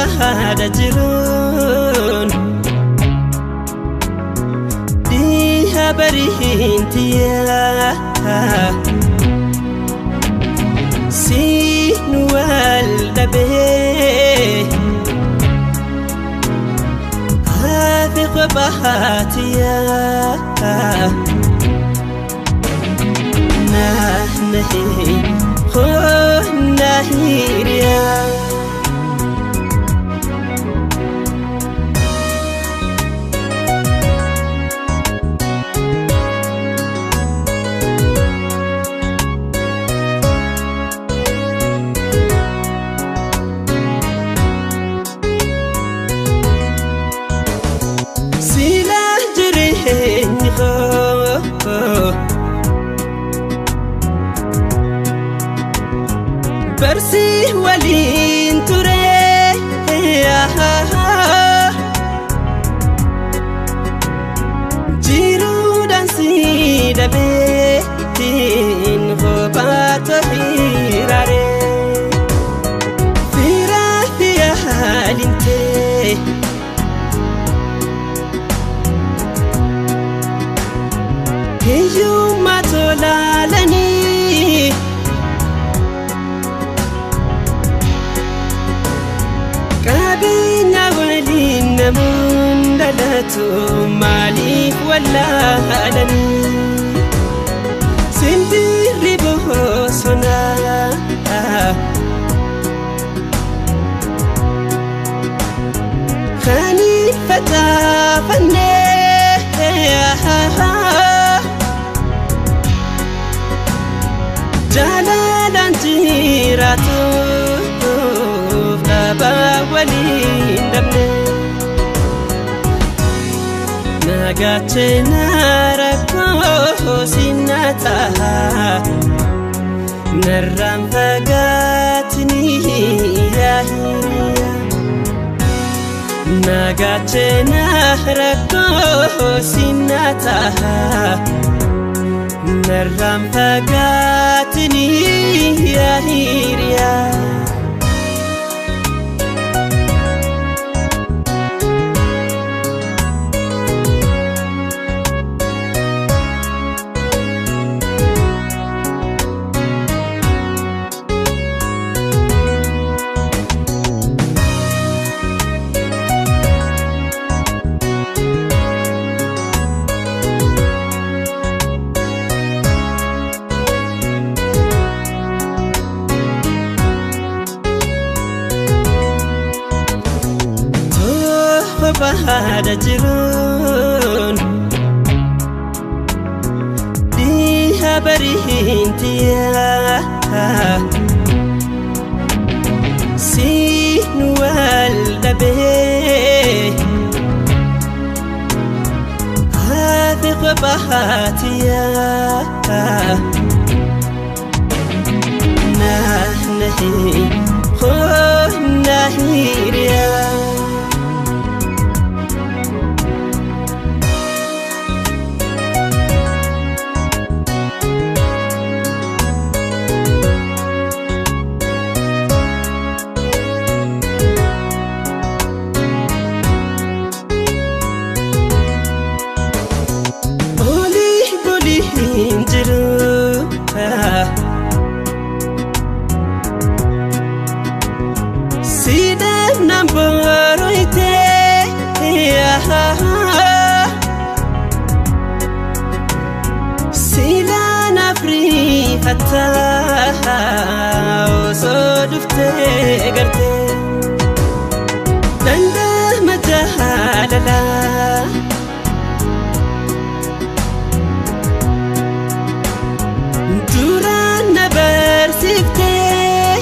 Bahaada jiruun dhiha bariintiyaa siin wal dhabee hafi qobaatiyaa naahnahi khonnahiriyaa. Barsi waliin ture jiruudhaan si dhabee kophaatu hiraare firaa fi yaalintee. Hiyyummaa tolaalanii qabeenya waliin namoon dhalatu maaliif wallaalanii simbirri bosonaa kan hin facaafannee. Jaalalaan jiraatuuf dhabaa waliin dhabne nagaachena rakkoo sinnataa narraan fagaatinii yaa hiriyaa nagaachena rakkoo sinnataa. Narraan fagaatinii yaa hiriyaa. Bahaada jiruun dhiha bariintiyaa siin wal dhabee hafi qobaatiyaa naahnahi khonnahiriyaa. Siidhaaf naan borooyitee siilaan afriifataa osoo dhuftee gartee dhandhama jaalalaa. Duraan na barsiiftee.